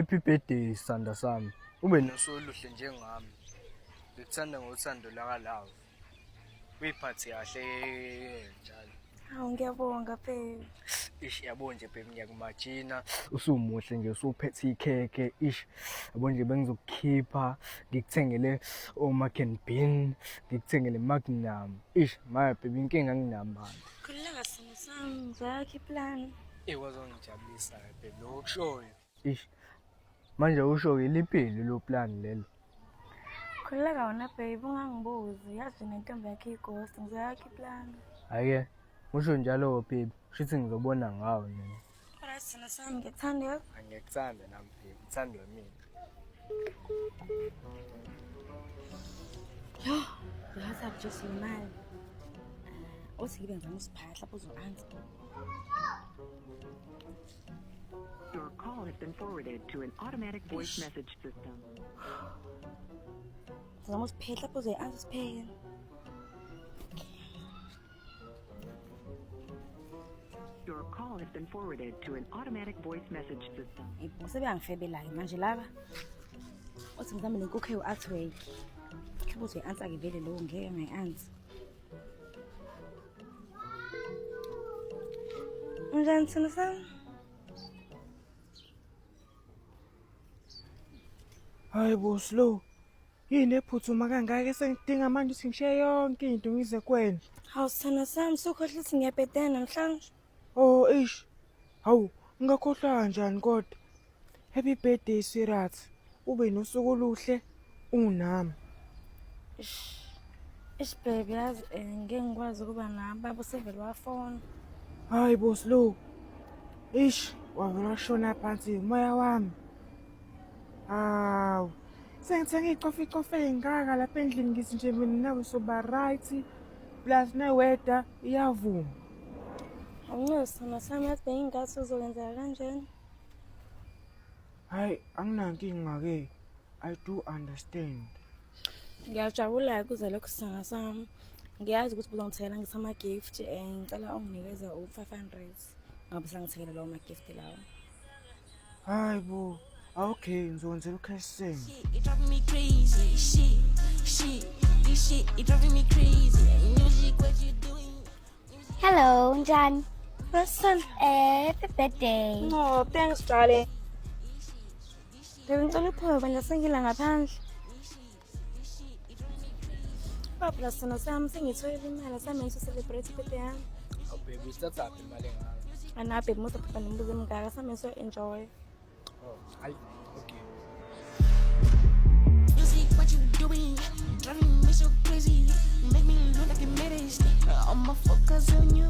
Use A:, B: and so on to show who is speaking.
A: Happy birthday sanda sami. Ube nosuku oluhle njengami. Ngikuthanda ngothando laka love. Uyiphathe kahle njalo.
B: Hawu ngiyabonga babe.
A: Ish yabo nje babe ngiyakumajina usumuhle nje usuphethe ikhekhe ish yabo nje bengizokukhipha ngikuthengele o-Mac and Bean ngikuthengele Magnum ish maya baby inkinga nginamali.
B: Khululeka simo sami ngizoyakha iplan.
A: Eh wazongijabulisa babe lokho okushoyo. Ish manje usho-ke lipheli lo plan lelo.
B: Khululeka wena babe ungangibuzi yazi nentombi yakhe ighost ngizoyakha iplan.
A: Hhayi-ke usho njalo baby shuthi ngizobona ngawe mina.
B: Alright simo sami ngikuthanda yho.
A: Angikuthanda nami baby uthandwa mina.
B: Yho, yazi just imali. Othi ngibe ngizama usiphahla uzo-answer.
C: Your call has been forwarded to an automatic voice message system.
B: Ngizama usiphehla lapho uzoyi-answer sipheke.
C: Your call has been forwarded to an automatic voice message system.
B: Yebo, sebeyangifebela-ke manje laba. Othi ngizame nenkukhu ewu-artwork. Mhlawumbe uzoyi-answer-ke vele lowo ngeke ngayi-answer. Unjani sithando sami?
D: Hayi bo slow. Yini ephuthuma kangaka esengidinga manje ukuthi ngishiye yonke into ngize kwena.
B: Hawu sithando sami sukhohlwa ukuthi ngiyabhedela namhlanje.
D: Oh eish. Hawu, ngingakhohlwa kanjani kodwa? Happy birthday sweetheart. Ube nosuku oluhle unami.
B: Ish. Ish baby yazi ngeke ngikwazi ukuba nawe baba usevele wafona.
D: Hayi bo slow. Ish, wavele washona phansi umoya wami. Hawu. Sengithenge icofi icofi ey'ngaka lapha endlini ngithi nje mina nawe soba right. Plus ne-weather iyavuma.
B: Awuncosi sithando sami yazi bengingathi uzokwenzeka kanjena.
D: Hayi, anginankinga-ke. I do understand.
B: Ngiyajabula-ke kuze lokhu sithando sami. Ngiyazi ukuthi uzongithengela ngithi ama-gift ngicela unginikeze u-500 ngabe sangithengela lawo ma-gift lawo.
D: Hayi bo. Okay, ngizokwenzela u-cash send.
E: It driving me crazy. Shit, shit, this shit, it driving me crazy. Music, what you doing?
F: Hello, njani?
B: Listen.
F: Happy birthday.
B: No, thanks darling. Baby ngicela uphume bandla sengila ngaphandle. Baba sithando sami sengitholile imali sami ngiso celebrate birthday yami.
A: Awu baby usithathaphi imali engaka?
B: Ana baby musa phela nombuzo emngaka sami ngiso enjoy.
A: Oh, hayi okay.
E: Music, what you doing? Driving me so crazy. Make me look like a menace. All my focus on you.